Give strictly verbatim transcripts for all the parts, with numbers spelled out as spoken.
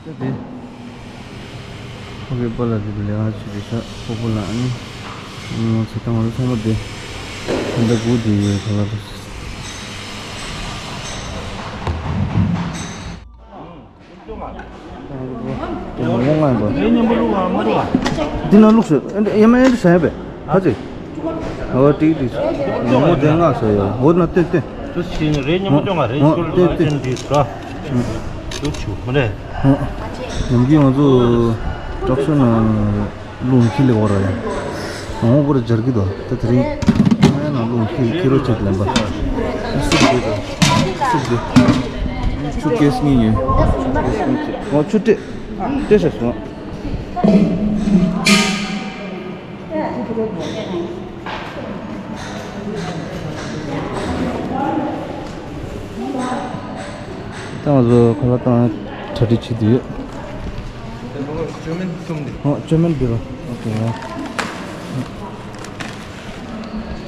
ད་དེ། ཁོ་གི་པཱ་ལགས་དེ་ལས་ཀ་བྱེད་དེ་ཤག་ཁོ་པོ་ལ་ཨ་ནི། ཨ་ནི་ང་ཚོ་ད་ང་ཚོ་ཚང་མ་དེ། ད་ལྟ་སྒུག་བསྡད་ཡོད་ག་ལ་རེད། འདི་ན་བླུགས་ཤོག་འདི་ཡ་མ་ཡ་འདི་ཟ་ཡ་པས། ཧ་ཅི། ཨོ་ཏིག་ཏིག་ཉིན་མོ་དེ་ང་ཟ་ཡ། འོ་ན་ཏན་ཏན། དུ་ཞིག་རེད། ཉིན་མོ་ཅོ་ང་རེད། ཨོ་ཅོ་ལ་ཏན་ཏན། ཏན་འདི་ཟ། དུ་ཆུ་མ་རེད། ཨོ། ཉིན་གྱི་ང་ཚོ་ཀྲོག་ཤོ་ན་རླུང་འཁྱིལ་ལེ་བོ་ར་ཡ། ངོ་བོ་ར་སྦྱར་གི་འདུག་ད་དེ་རིང་ང་ཡ་ན་རླུང་འཁྱིལ་འཁྱིལ་རོ་ཆེད་ལེན་པ། སུབ་དེ་དང་། སུབ་དེ། ཆུ་ཀེས་གཉིས་ཡོད། ཆུ་ཀེས་གཉིས་བྱེད། ཨོ་ཆུ་སྤྲད། སྤྲད་ཤག་སོང་། ད་ང་ཚོ་ཁ་ལག་བཏང་གྲ་སྒྲིག་བྱེད་དུ་ཡོད། ཅོ་མིན་ཐུམ་འདི། ཨོ་ཅོ་མིན་འདི་ར། ཨོ་ཀེ།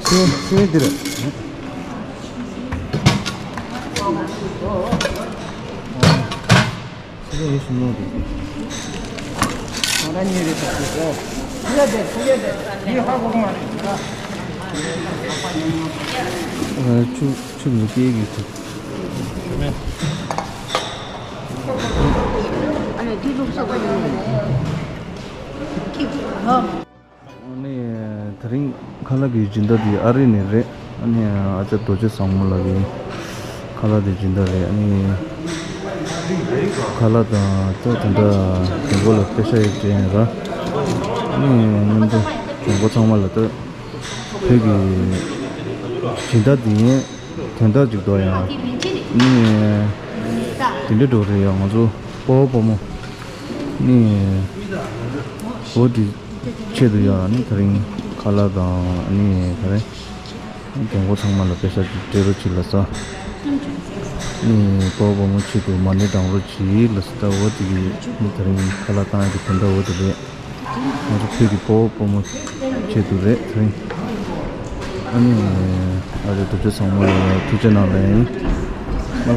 སི་སི་འདི་ར། ཁྱེད་ཡོད་སུ་ནོ་དེ། ང་རང་ཉིད་རེད་ད་ཟེར། ཕུ་ཡ་དེ་ཕུ་ཡ་དེ་ངས་ཧ་གོ་གི་མ་རེད་ཟེར། ཆུ་ཆུ་མི་སྐྱེལ་གི་ཐུབ། ཨ་ནི་དེ་ལུགས་སོགས་པ་ཡོད་རེད། ཁྱེད་ཀྱིས་ཧ། ཨ་ནི་དེ་རིང་ཁ་ལག་གི་སྦྱིན་བདག་དེ་ཨ་རི་ནས་རེད། ཨ་ནི་ཨ་ཅག་རྡོ་རྗེ་བཟང་མོ་ལགས་ཀྱི་ཁ་ལག་དེ་སྦྱིན་བདག་རེད། ཨ་ནི་ཁ་ལག་དང་ད་དེ་འདྲ་མགྱོགས་པོ་ལ་པེ་ཤ་ཡོད་ཅན་ར། ཨ་ནི་མཉམ་དུ་མགྱོགས་པོ་ཚང་མ་ལ་ད་བོད་ཀྱི་སྦྱིན་བདག་དེ་ཡིན། དོན་དག་ཅིག་འདུག་ཡང་ཨ་ནི་དེ་འདྲ་འགྲོ་རེད། ཡང་ང་ཚོ་སྤོ་བོ་སྤོ་མོ་ནི་བོད་དེ། ཆེད་དུ་ཡང་ནི་དེ་རིང་ཁ་ལག་དང་ནི་ག་རེ། རྒན་གོག་ཚང་མ་ལ་པེ་ཤ་ཅིག་སྤྲད་རོགས་གྱིས་ལ་ས། ནི་སྤོ་བོ་སྤོ་མོ་ཆེད་དུ་མ་ཎི་བགྲང་རོགས་གྱིས་ལ་ས། ད་འོ་དེ་གི་ནི་དེ་རིང་ཁ་ལག་བཏང་ཡ་གི་དོན་དག་འོ་དེ་རེད། ང་ཚོ་བོད་ཀྱི་སྤོ་བོ་སྤོ་མོ་ཆེད་དུ་རེད་དེ་རིང་། ཨ་ནི་ཨ་རེ་དུ་ཆོས་ཚང་མ་ལ་ཐུགས་རྗེ་གནང་ལན། ཨ་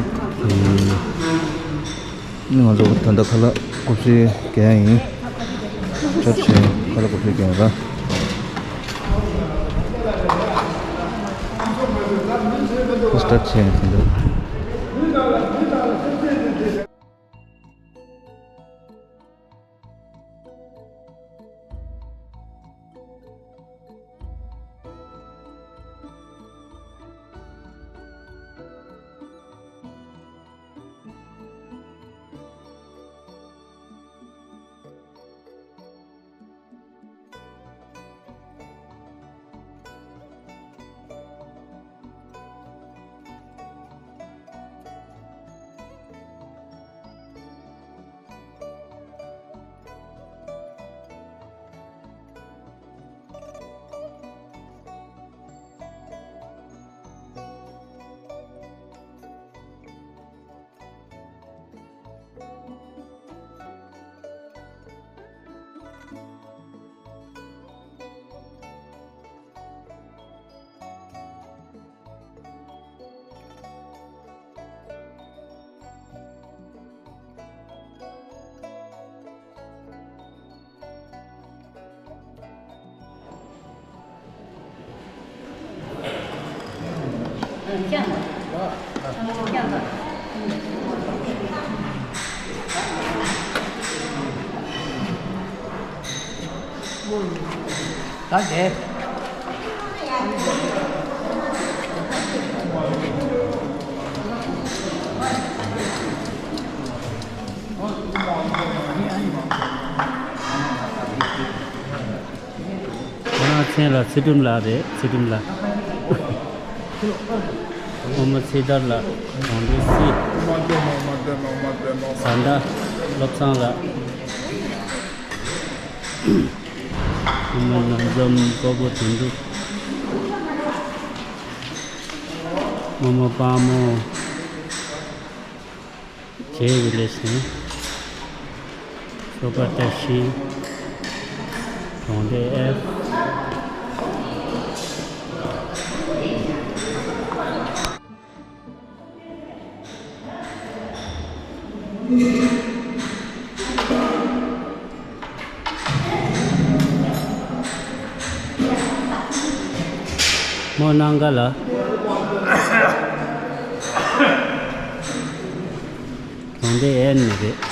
ནི་ང་ཚོ་ད་ལྟ་ཁ་ལག་བགོ་བཤའ་རྒྱག་ཡ་ཡིན། ཆར་ཆེན་ཁ་ལག་བགོ་བཤའ་རྒྱག་ཡ་ར། ཁོ་སི་ཊར་ཆེན་ཡིན་ད། ད་དེ། ཁོ་རང་མཚན་ལ་ཚེ་སྒྲོན་ལགས་རེད། ཚེ་སྒྲོན་ལགས། སྔོན་མ་ཚེ་དར་ལགས། གྲོང་སྡེ་སྲིད། བཟའ་ཟླ་བློ་བཟང་ལགས། སྔོན་མ་ནམ་འཛོམས་སྤོ་བོ་དོན་གྲུབ། སྔོན་མ་དཔའ་མོ། ཇེ་ཝི་ལེ་ཤན། སོ་པ་བཀྲ་ཤིས། གྲོང་སྡེ་ཨེཕ། མོ་ནང་ག་ལ། གྲོང་སྡེ་ཨེ་ནི་རེད།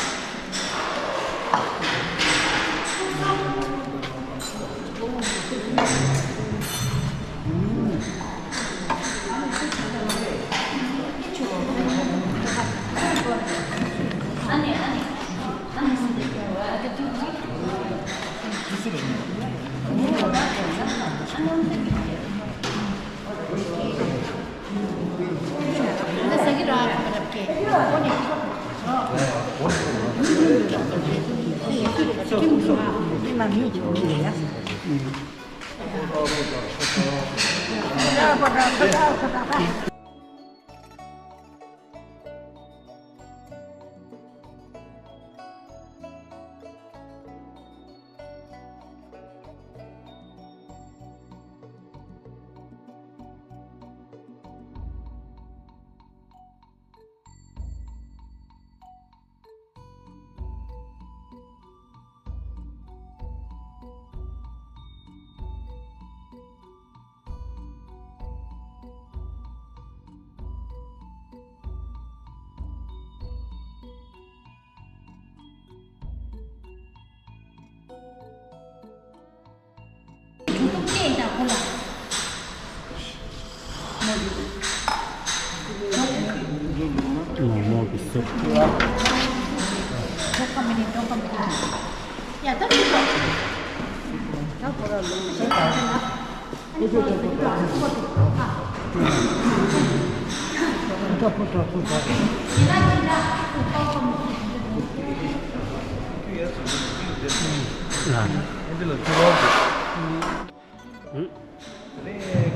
མོག་མོག་གི་སུབ།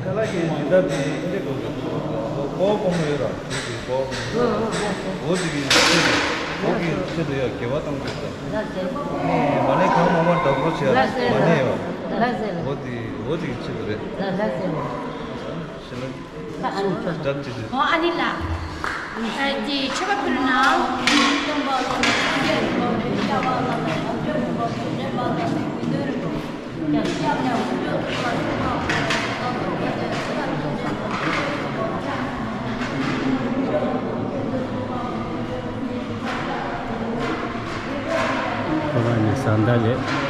ཁ་ལག་གི་ཉེན་བརྡ་དེ་འདི་དགོས་འདུག་སྤོ་བོ་སྤོ་མོ་ཡོད་ར། འོ་དེ་གི་ཆེད་དུ། འོ་དེ་གི་ཆེད་དུ། འོ་དེ་གི་ཆེད་དུ་ཡ་དགེ་བ་གཏང་རྒྱུ་དང་། མ་ཎི་གང་མང་མང་བསྒྲག་རོགས་བྱས་ར། མ་ཎི་ཡོད། འོ་དེ། འོ་དེ་གི་ཆེད་དུ་རེད། ཞེས་ལ་ཨོ་ཨ་ནི་ལགས། ཨ་ཅེ་མཆོད་པ་ཕུལ་ན། ཁོ་རང་ནི་བཟའ་ཟླ་ལས།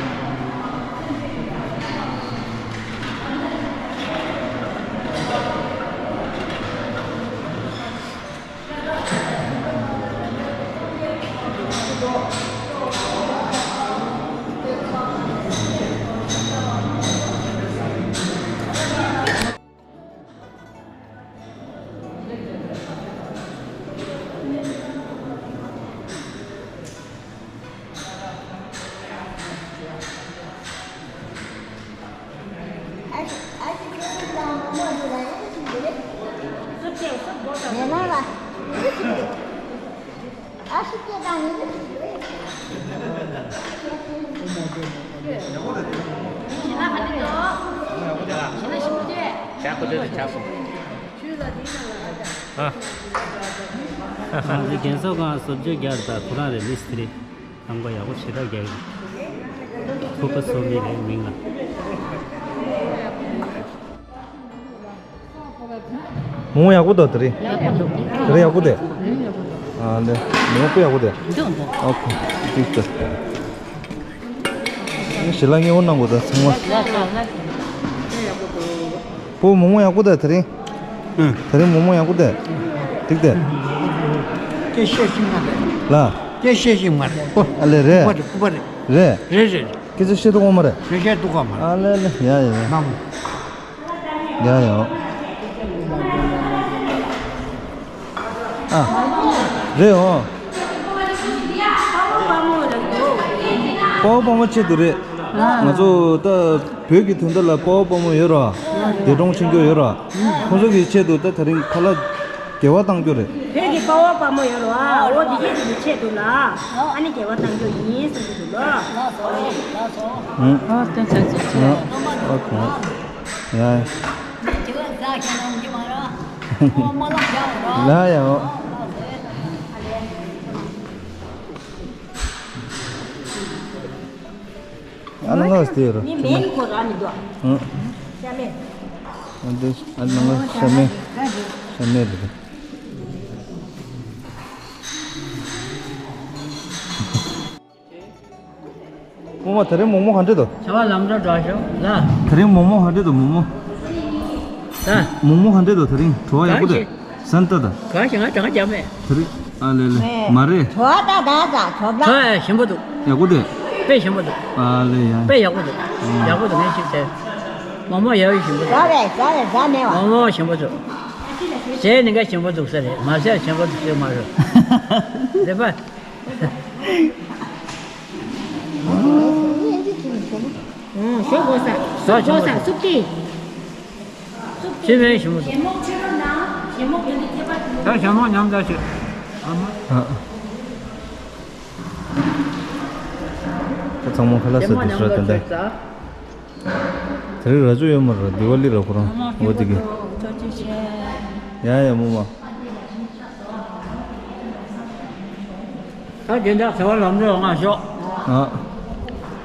ཨ། ཨ་ནི་རྒན་གསོ་ཁང་བཟོ་བཅོས་རྒྱག་ད་ཁོ་རང་རེད། ལིས་ཏི་རེད། ལམ་ཁ་ཡག་པོ་ཞེ་དྲག་རྒྱག་གི་འདུག་ཐུག་པ་བཟོ་མི་རེད་མིང་ལ། མོ་ཡག་པོ་འདུག་དེ་རིང་། དེ་རིང་ཡག་པོ་འདུག་ཨ་ལེ། མོ་དཔེ་ཡག་པོ་འདུག་ཨོ་ཁེ། ཏིག་ཏོ། ཞི་ལ་ངས་འོ་གནང་དགོས་ད་ཚང་མ། པོ་མོ་མོ་ཡག་པོ་འདུག་དེ་རིང་། ཨུ། དེ་རིང་མོ་མོ་ཡག་པོ་འདུག་ཏིག་ཏོ། སྐད་བཤད་ཤེས་མ་རེད། ལ། སྐད་བཤད་ཤེས་མ་རེད། ཨོ། ཨ་ལེ་རེད། སྐུ་པ་རེད། རེད། རེད་རེད། སྐད་ཆ་བཤད་ཐུབ་ཀྱི་མ་རེད། སྐད་བཤད་ཐུབ་ཀྱི་མ་རེད། ཨ་ལེ་ལེ། ཡ་ཡ་ཡ། མ་མོ། ཡ་ཡ། ཨ། རེད་འོ། དཔའ་བོ་དཔའ་མོ་ཆེད་དུ་རེད། ང་ཚོ་ད་བོད་ཀྱི་དོན་དག་ལ་དཔའ་བོ་དཔའ་མོ་ཡོད་ར། འདས་གྲོངས་ཕྱིན་རྒྱུ་ཡོད་ར། ཁོང་ཚོ་གི་ཆེད་དུ་ད་དེ་རིང་ཁ་ལག་དགེ་བ་གཏང་རྒྱུ་རེད། བོད་ཀྱི་དཔའ་བོ་དཔའ་མོ་ཡོད་ར། འོ་དེ་གའི་ཆེད་དུ་ལ་ཨ་ནི་དགེ་བ་གཏང་རྒྱུ་ཡིན་གསུང་གི་འདུག་ལ། ཨོ་དེ་ཚོ་ཚོ་ཚོ། ཨོ་ཁེ། ཡ། ལ་ཡ། ཨ་ནི་ངོ་སྟེར་རོ། མི་མེད་ཁོ་ར་མི་འདུག་ཨང་། ཤ་མེད། ཨ་འདི་ཨ་ནང་ལ་ཤ་མེད། ཤ་མེད་རེད། རྨོ་མོ་དེ་རིང་མོག་མོག་ག་འདྲ་འདུག་བྱ་བ་ལམ་འགྲོ་འགྲོ་ཤོག་ལ། དེ་རིང་མོག་མོག་ག་འདྲ་འདུག་མོག་མོག་ད། མོག་མོག་ག་འདྲ་འདུག་དེ་རིང་བྲོ་བ་ཡག་པོ་འདུག་གང་ཞིག་སན་ཏ་ད། གང་ཞིག་ང་གྲངས་རྒྱག་མེད། དེ་རིང་ཨ་ལེ་ལེ་མ་རེད། བྲོ་བ་ད་ད་ད་བྲོ་བ་ལ། ད་ཞིམ་པོ་འདུག་ཡག་པོ་འདུག་དཔེ་ཞིམ་པོ་འདུག་ཨ་ལེ་ཡ། དཔེ་ཡག་པོ་འདུག་ཡག་པོ་འདུག་ངས་ཅིག་བྱས། མོག་མོག་ཡག་པོ་ཞིམ་པོ་འདུག་བཟོ་རེད་བཟོ་རེད་བཟོ་མེད་བ། མོག་མོག་ཞིམ་པོ་འདུག་བྱས་ནི་འགའ་ཞིམ་པོ་འདུག་ས་རེད་མ་བྱས་ཞིམ་པོ་འདུག་ཟེར་མ་རེད། རེད་པ། ཞོག་གོ་ས། ཞོག་གོ་ས་སུབ་ཏི། ཅི་མེད་ཞིམ་པོ་འདུག་ད་ཞྭ་མོ་མཉམ་ད་ཅིག་ཨ་མ། ཨ། ཁ་ཚང་མ་ཁ་ལག་ཟ་དུས་ཤོག་དེ་འདྲ། དེ་རིང་རྭ་ཅོ་ཡོད་མ་རེད། དི་ཝ་ལི་ར་ཁོ་རང་འོ་དེ་གི། ཡ་ཡ་མོ་མ། ད་སྦྱིན་བདག་བྱ་བ་ལམ་འགྲོ་ཡོང་ང་ཤོག་ཨ།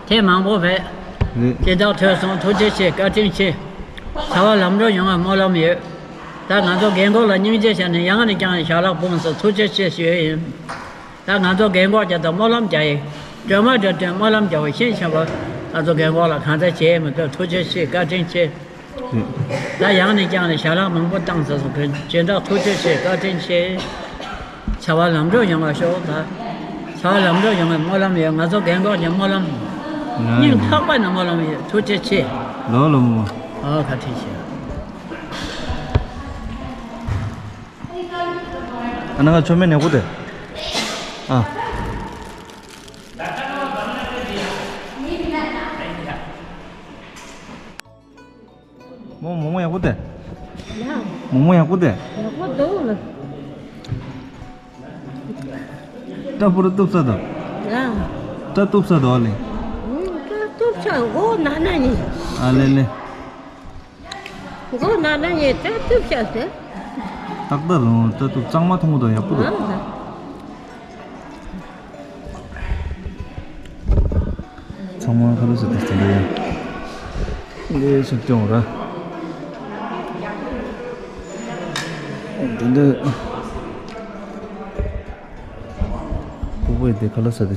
ཐེངས་མང་པོ་བས། རེད། སྦྱིན་བདག་ཐོས་སོང་ཐུགས་རྗེ་ཆེ་བཀའ་དྲིན་ཆེ། བྱ་བ་ལམ་འགྲོ་ཡོང་ང་སྨོན་ལམ་ཡོད། ད་ང་ཚོ་རྒན་འཁོགས་ལ་སྙིང་རྗེ་བྱས་ནས་ཡང་ནས་ཀྱང་ཞལ་ལག་སྤུངས་སོང་ཐུགས་རྗེ་ཆེ་ཞུ་ཡིན། ད་ང་ཚོ་རྒན་འཁོགས་རྒྱ་དང་སྨོན་ལམ་རྒྱག་ཡིན། སྒྲོལ་མ་འདྲ་སྟོན་སྨོན་ལམ་རྒྱག་པ་ཤེས་ཆེན་པོ། ང་ཚོ་རྒན་འཁོགས་ལ་གང་འདྲ་བྱས་མི་འདུག་ཐུགས་རྗེ་ཆེ་བཀའ་དྲིན་ཆེ། ད་ཡང་ནས་ཀྱང་ནས་ཞལ་ལག་མང་པོ་བཏང་ཟེར་སོང་། སྦྱིན་བདག་ཐུགས་རྗེ་ཆེ་བཀའ་དྲིན་ཆེ། བྱ་བ་ལམ་འགྲོ་ཡོང་བ་ཤོག་ད། བྱ་བ་ལམ་འགྲོ་ཡོང་བའི་སྨོན་ལམ་ཡོད། ང་ཚོ་རྒན་འཁོགས་ཀྱི་སྨོན་ལམ། སྙིང་ཐག་པ་ནས་སྨོན་ལམ་ཡོད། ཐུགས་རྗེ་ཆེ། ལོ་ལོ་མོ། ཨོ་བཀའ་དྲིན་ཆེ། ཨ་ན་ང་ཆོ་མེད་ནས་གོ་དེ། ཨ། མོ་མོ་མོ་ཡག་པོ་དེ། ཡ། མོ་མོ་ཡག་པོ་དེ། ཡག་པོ་འདུག་ལ། སྐྲ་ཕུ་རུ་གཏུབ་ས་དང་། ཡ། སྐྲ་གཏུབ་ས་དང་ཨ་ལེ། ཨུ། སྐྲ་གཏུབ་ས་མགོ་ན་ན་ཡིན། ཨ་ལེ་ལེ། མགོ་ན་ན་ཡིན་སྐྲ་གཏུབ་ས་ཟེར། ཏག་ཏག་རང་སྐྲ་གཏུབ་གཙང་མ་མཐོང་གི་འདུག་ཡག་པོ་འདུག་ཨ། ཚང་མ་ཁ་ལོ་ཟེར་ཏེ་དེ་འདྲ་ཡིན། ལས་སུ་སྐྱོང་ར། དེ་འདྲ། ཕུ་བོ་ཡི་དེ་ཁ་ལོ་ཟེར་ཏེ།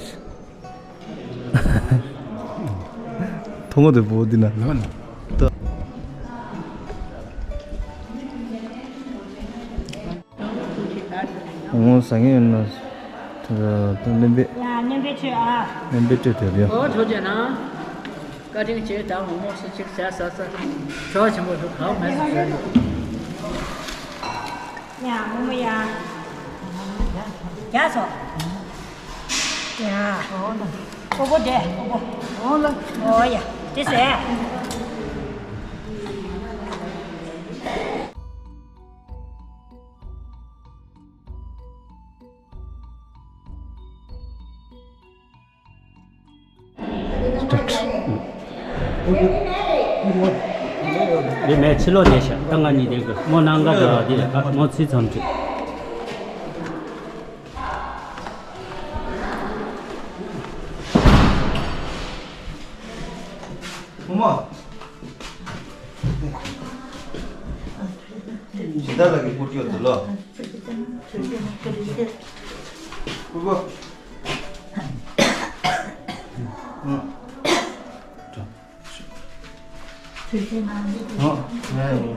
ཐོང་དེ་ཕུ་བོ་འདི་ན། ལོ་ན། ད། ངོ་ཟ་ངེས་ཡོད་ན། ད་ད་ལེན་པས། ཡ་ལེན་པས་ཆོད་ཨ། ལེན་པས་ཆོད་དེ་ཡོད། ཨོ་ཐུགས་རྗེ་གནང་། བཀའ་དྲིན་ཆེ། ད་ངོ་མོ་སུ་གཅིག་ཟ་ཟ་ཟ། ཆོག་ཆེན་པོ་འདུག་གང་མེད་སུ་ཟ་ཡོད། ཡ་ངོ་མོ་ཡ། ཡ་སོ། ཡ། ཨོ་པོ་དེ་ཨོ་པོ། ཨོ་ལ། ཨོ་ཡ། དེ་ཟས། རེད་མེད་ཕྱི་ལོགས་བསྡད་ཤག་ད་ང་གཉིས་བསྡད་དགོས་མོ་ནང་ག་འདྲ་བ་འདི་ལ་མོ་ཚིག་ཙམ་བྲིས། ཨོ་མ། ཇི་ལྟར་ལགས་ཀྱི་སྐུ་སྐྱོ་དུ་ལོ། སྐུ་སྐྱོ། ཨ། ཨ།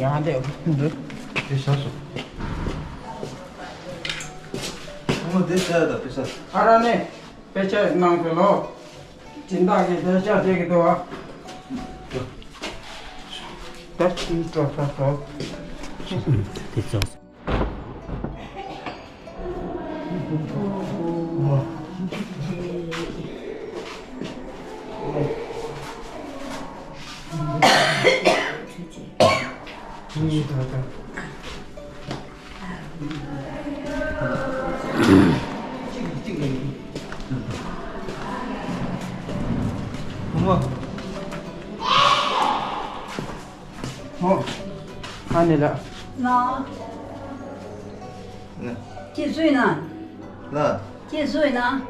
ཡང་དེ་འདི་དེ་ཤ་སོ། ཨ་མ་དེ་ཤ་ཡ་ད་དཔེ་ཤ། ཨ་ར་ནེ། དཔེ་ཆ་ནང་དུ་ལོ། སྦྱིན་བདག་གི་དཔེ་ཆ་དེ་གི་དུ་བ། ད་ཅི་འགྲོ་ས་འགྲོ། དེ་ཚོ། ཨོ། ཨ་ནི་ལ། ལ། ནི། ཁྱེད་སུ་ཡིན་ན། ལ། ཁྱེད་སུ་ཡིན་ན།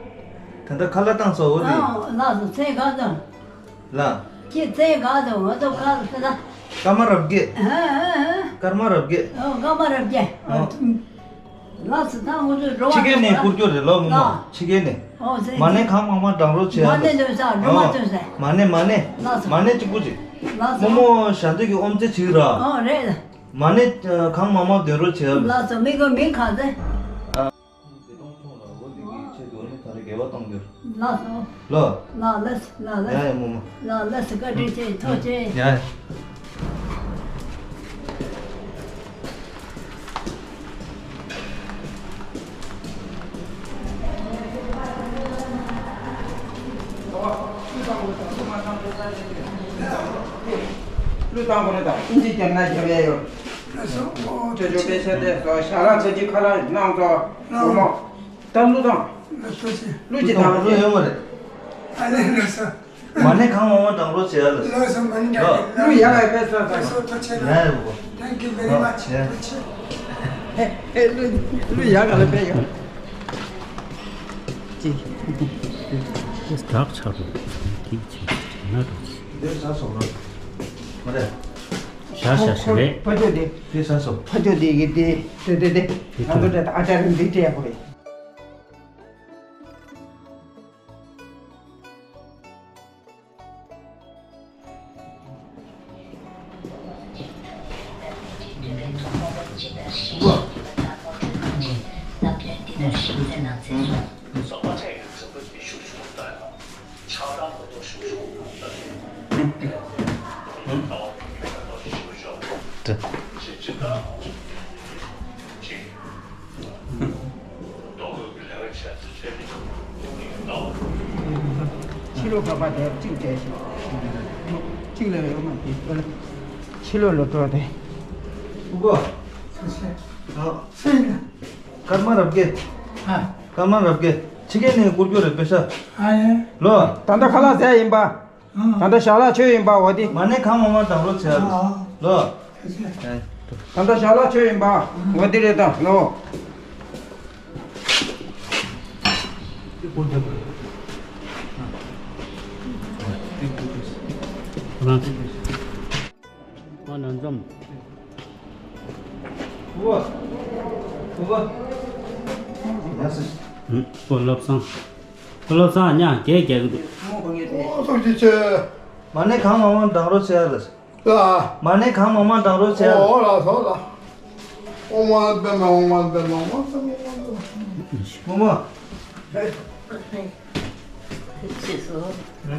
ད་ལྟ་ཁ་ལག་བཏང་སོང་འོ་དེ། ཨ་ལགས་སོ། མཚན་ག་ཚོད། ལ། ཁྱེད་མཚན་ག་ཚོད། ང་ཚོ་ཁ་ལག་ཟེར་ན། ཀརྨ་རབ་རྒྱས། ཨ་ཨ་ཨ། ཀརྨ་རབ་རྒྱས། ཨོ་ཀརྨ་རབ་རྒྱས། ཨོ། ལགས་སོ། ད་ང་ཚོ་འགྲོ་བ་ཕྱི་རྒྱལ་ནས་བསྐུར་རྒྱུ་རེད་ལོ་མོ་མོ། ལགས། ཕྱི་རྒྱལ་ནས། ཨོ་ཟེར། མ་ཎི་གང་མང་མང་བགྲང་རོགས་བྱེད་ཨ། མ་ཎི་འདོན་ས་སྒྲོལ་མ་འདོན་ས། མ་ཎི་མ་ཎི། ལགས་སོ། མ་ཎི་གཅིག་པུ་ཅིག་ལགས་སོ། མོ་མོ་ཞལ་འདོན་གྱི་ཨོམ་ཙེ་ཅིག་ར། ཨོ་རེད། མ་ཎི་གང་མང་མང་འདོན་རོགས་བྱེད་ཨ། ལགས་སོ། མི་གོ་མི་གང་ཚེ། ཨ། བདེ་སྟོང་མཚུངས་ལ་འོ་འདི་གི་ཆེད་དུ་ནི་ད་རེས་དགེ་བ་གཏོང་རྒྱུར། ལགས་སོ། ལོ། ལགས་ལགས་ལགས་ལགས། ཡ་ཡ་མོ་མོ། ལགས་ལགས་སོ། བཀའ་དྲིན་ཆེ། ཐུགས་རྗེ་ཆེ། ཡ་ཡ། ཀླུ་དང་པོ་ནི་དང་ཨིན་ཇི་རྒྱབ་ན་རྒྱབ་ཡ་ཡོད། ལགས་སོ། ཨོ་དེ་ཚོ་དཔེ་ཆ་དེ་ཚོ་ཞལ་ལག་ཚོ་གཅིག་ཁ་ལག་གནང་ཚོ། ལགས། བུ་མོ། ད་ཀླུ་དང་། ལགས་སོ་ཆེ། ཀླུ་ཅིག་དང་ཀླུ་ཡོད་མ་རེད། ཨ་ལས་ལགས་སོ། མ་ཎི་གང་མང་མང་བགྲང་རོགས་བྱེད་ཨ་ལགས། ལགས་སོ། མ་ཎི་བགྲང་གི། ཀླུ་ཡག་ག་དཔེ་ཚོ་དང་། ལགས་སོ། ཐུགས་རྗེ་ཆེ། ཡ་ཡ་བུ་མོ། Thank you very much། ཡ། ཐུགས་རྗེ་ཆེ། ཨེ་ཀླུ་ཀླུ་ཡག་ག་ལ་དཔེ་ཡོད། ཅིག་བདག་ཆགས་འགྲོ། ཐིག་ཆེ་དྲན་ན་འགྲོ། འདིར་ཟ་སོང་རོགས། མ་རེད། ཞག་ཞག་ཞག་རེད། ཕ་ཇོ་དེ། དེ་ཟ་སོང་། ཕ་ཇོ་དེ་གི་དེ་དེ་དེ་དེ། དེ་ང་ཚོ་ཐོན། དེ་ཨ་ཅག་རིན་འདི་སྤྲད་དགོས་རེད། ཕྱི་ལོགས་ཁ་པར་དེ་གཅིག་བྱས་ཤིང་། གཅིག་ལས་ཡོད་མ་དེ། ཕྱི་ལོགས་ལ་འགྲོ་དེ། ཨུ་གོ། ཨ། ཀརྨ་རབ་རྒྱས། ཨ། ཀརྨ་རབ་རྒྱས། ཕྱི་རྒྱལ་ནས་བསྐུར་རྒྱུ་རེད་པེ་ཤ། ཨ་ཡེ། ལོ། ད་ལྟ་ཁ་ལག་ཟས་ཡིན་པ། ད་ལྟ་ཞལ་ལག་མཆོད་ཡིན་པ་འོ་དེ། མ་ཎི་གང་མང་མང་བགྲང་རོགས་བྱེད་ཨ། ལོ། ད་ལྟ་ཞལ་ལག་མཆོད་ཡིན་པ་འོ་དེ་རེད་ད་ལོ། ཁོ་རང་ཁོ་ན་འཛོམས། ཨུ་བ། ཨུ་བ། ཡ་སི། ཨུ་བློ་བཟང་། བློ་བཟང་ཉག་གེ་རྒྱག་གི་འདུག་ཨོ་ཐུགས་རྗེ་ཆེ། མ་ཎི་གང་མང་མང་བགྲང་རོགས་བྱེད་ཨ་ལགས། ལགས། མ་ཎི་གང་མང་མང་བགྲང་རོགས་བྱེད་ཨ་ལགས། ཨོ་ལགས་སོ་ལགས། ཨོཾ་ཨ་པདྨ་ཨོཾ་ཨ་པདྨ་ཨོཾ་ཨ་པདྨ་ཨོཾ་ཨ་པདྨ། མོ་མོ། ཕྱིས་སུ།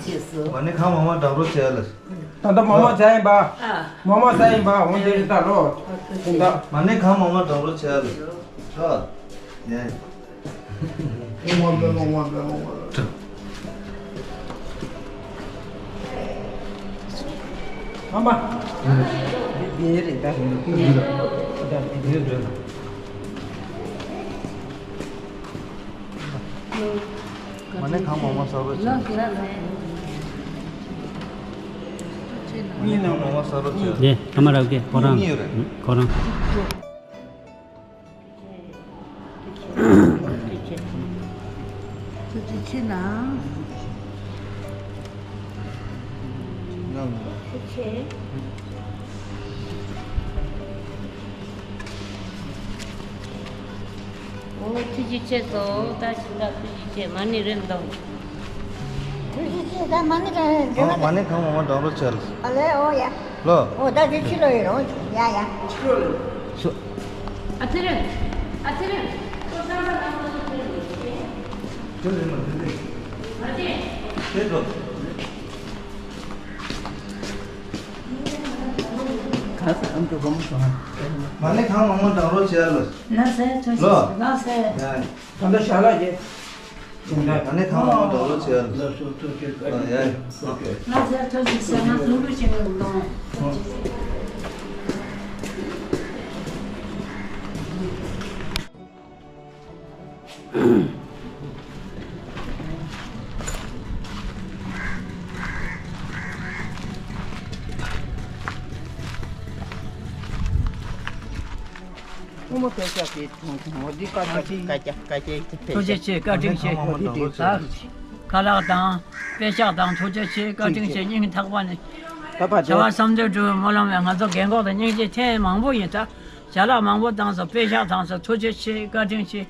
ཕྱིས་སུ། མ་ཎི་གང་མང་མང་བགྲང་རོགས་བྱེད་ཨ་ལགས། ད་ལྟ་མོག་མོག་ཟས་ཡིན་པ། ཨ། མོག་མོག་ཟས་ཡིན་པ་འོང་དེ་རེད་ད་ལོ། ཨ་ཐུགས་རྗེ་ཆེ། ད། མ་ཎི་གང་མང་མང་བགྲང་རོགས་བྱེད་ཨ་ལགས། ཨ། ཡ། ཨོཾ་ཨ་པདྨ་ཨོཾ་ཨ་པདྨ་ཨོཾ་ཨ་པདྨ། ཨ་མ། འདི་རེད་ད། འདི་རེད། མ་ཎི་གང་མང་མང་ཟ་རོགས་བྱེད། གཉིས་ནང་མང་མང་ཟ་རོགས་བྱེད། དེ་ཨ་མ་རབ་རྒྱས་ཁོ་རང་། གཉིས་ཡོད་རེད། ཁོ་རང་། ཐུགས་རྗེ་ཆེ་གནང་། ཐུགས་རྗེ་ཆེ། ཨོ་ཐུགས་རྗེ་ཆེ་སོ། ད་ཕྱི་ཟླ་ཐུགས་རྗེ་ཆེ། མ་ཎི་རེད་འདུག་ཐུགས་རྗེ་ཆེ། ད་མ་ཎི་ག་རེ་འདྲ་བ། མ་ཎི་གང་མང་མང་བགྲང་རོགས་བྱེད་ཨ་ལགས། ཨ་ལས། ཨོ་ཡ། ལོ། ཨོ་ད་དེ་ཕྱི་ལོགས་ཡོད་རོགས། ཡ་ཡ། ཕྱི་ལོགས་ལ། སོ། ཨ་ཙི་རེད། ཨ་ཙི་རེད། ཁོ་ཚང་མ་ལ་མ་ལ་ཕྱི་ལོགས་ཡོད། དེ་རེད་མ་དེ་རེད། ཨ་ཙི། དེ་འགྲོ། ག་ས་ཨམ་ཅོག་སྒོར་མོ་སོང་ང་། མ་ཎི་གང་མང་མང་བགྲང་རོགས་བྱེད་ཨ་ལགས། ལགས་སེ། ཐུགས་རྗེ་ཆེ། ལོ། ལགས་སེ། ཡ། ད་ལྟ་ཞལ་ལག་བྱེད། ད་ནི་ཁང་མང་མང་འགྲོ་རོགས་བྱེད་ཨ། ལགས་སོ། ཐུགས་རྗེ་ཆེ། ཨ་ཡ། ལགས་སོ། ཐུགས་རྗེ་ཆེ། ང་ཚོ་འགྲོ་བྱེད་ཀྱི་འདུག་སྔོན་མ་དཔེ་ཆ་དེ་མཐོང་བྱུང་། འོ་འདི་དཀར་ཆག་དཀར་ཆག་དཀར་ཆག་དེ་དཔེ་ཆ། ཐུགས་རྗེ་ཆེ། བཀའ་དྲིན་ཆེ། འོ་འདི་དེ་ད་ཁ་ལག་དང་དཔེ་ཆ་དང་ཐུགས་རྗེ་ཆེ། བཀའ་དྲིན་ཆེ། སྙིང་ཐག་པ་ནས་ད་བར་བྱ་བ་བསམ་དོན་འགྲུབ་པའི་སྨོན་ལམ་ཡང་ང་ཚོ་རྒན་གོག་དང་སྙིང་རྗེ་ཐེངས་མང་པོ་ཡིན། ད་ཅ་ལག་མང་པོ་བཏང་སོང་། དཔེ་ཆ་བཏང་སོང་། ཐུགས་རྗེ་ཆེ། བཀའ་དྲིན་ཆེ།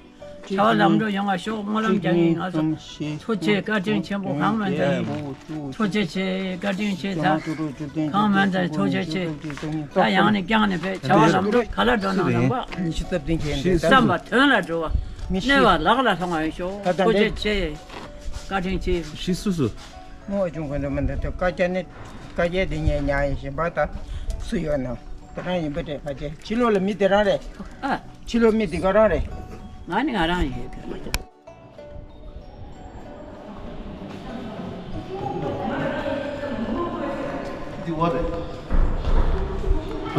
བྱ་བ་ལམ་འགྲོ་ཡོང་བ་ཤོག་སྨོན་ལམ་རྒྱག་ཡིན། ང་ཚོ་ཐུགས་རྗེ་ཆེ། བཀའ་དྲིན་ཆེན་པོ། གང་མིན་ད་ཡིན། ཐུགས་རྗེ་ཆེ། བཀའ་དྲིན་ཆེ། ད་གང་མིན་ད་ཐུགས་རྗེ་ཆེ། ད་ཡང་ནས་བསྐྱངས་ནས་བས་བྱ་བ་ལམ་འགྲོ་ག་ལ་འགྲོ་ན་རང་པ། ཉི་ཤུ་རྩ་བདུན་གྱི་བསམ་པ་དོན་ལ་འགྲོ་བ། མི་ཤི། གནོད་པ་ལག་ལ་ལྷུང་བ་ཡོང་ཤོག་ཐུགས་རྗེ་ཆེ། བཀའ་དྲིན་ཆེ། ཤི་སུ་སུ། མོ་བྱུང་གོ་འདུག་མི་འདུག་དུ་བཀའ་རྒྱ་ནི། བཀའ་རྒྱ་འདི་ཉན་ཉན་ཡིན་བཞིན་པ་ད་སུ་ཡོད་ན། དེ་རང་ཡིན་པ་རེད། ཕ་ཆེ་ཕྱི་ལོགས་ལ་མི་དེ་རང་རེད། ཨ། ཕྱི་ལོགས་མི་དེ་ག་རང་རེད། ང་ནི་ང་རང་ཡིན། འདི་བ་རེད།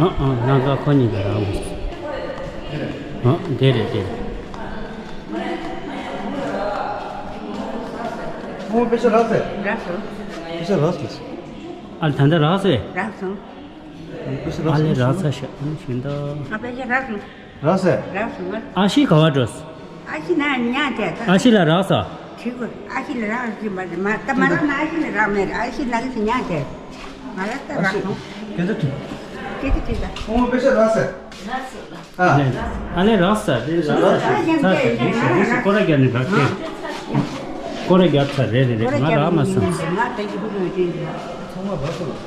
ཨ་ཨ། ནང་ཀ་ཁོ་གཉིས་ཀ་རང་རེད། ཨ་དེ་རེད་དེ་རེད། ཁོང་པེ་ཤ་རག་ཟེར། རག་སོང་། པེ་ཤ་རག་ཟེར། ཨ་ད་ལྟ་རག་ཟེར། རག་སོང་། པེ་ཤ་ཨ་ལེ་རག་ཟེར། རག་ས་ཤ་ཨ་ཤིན་ཏོ། ཨ་པེ་ཤ་རག་སོང་། རག་ཟེར། རག་སོང་། ཨ་ཤི་ག་བ་འགྲོ། ཨ་ཤི་ན་ཉག་དེ་ད། ཨ་ཤི་ལ་རག་ས། ཁྲིད་དགོས། ཨ་ཤི་ལ་རག་ཟིན་པ་རེད་མ། ད་མ་རག་ན་ཨ་ཤི་ལ་རག་མེད་རེད། ཨ་ཤི་ན་གི་སི་ཉག་དེ། ང་ལ་ད་རག་སོང་། ཁྱེད་ཚོ་ཁྲིད། ཁྱེད་ཚོ་ཁྲིད་ད། ཁོང་པེ་ཤ་རག་ཟེར། རག་སོང་། ཨ་ལེ་རག་ས་རེད། རག་ས་རེད། ས་རེད། རེད། རེད། སྐོར་ར་རྒྱབ་ནས་རག་གི། སྐོར་ར་རྒྱབ་ས་རེད། རེད་རེད། ང་རག་མ་སོང་། ང་ད་ཀྱི་ཕུ་ཕུ་ཡོད་དེ། ཚང་མ་རག་སོང་།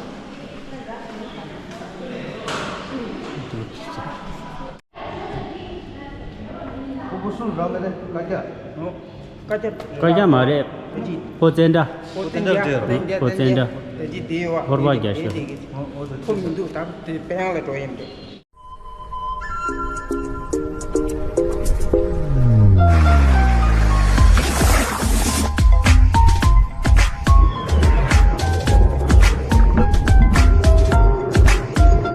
ཕུ་ཕུ་སུ་རག་མེད་རེད། བཀའ་རྒྱ། བཀའ་རྒྱ། བཀའ་རྒྱ་མ་རེད། ཕོ་ཙན་དྲ། ཕོ་ཙན་དྲ། ཕོ་ཙན་དྲ། ཕོར་པ་རྒྱ་ཤོད། ཕོ་མི་འདུག་ད་དེ་དཔེ་ཡང་ལ་འགྲོ་ཡིན་པས།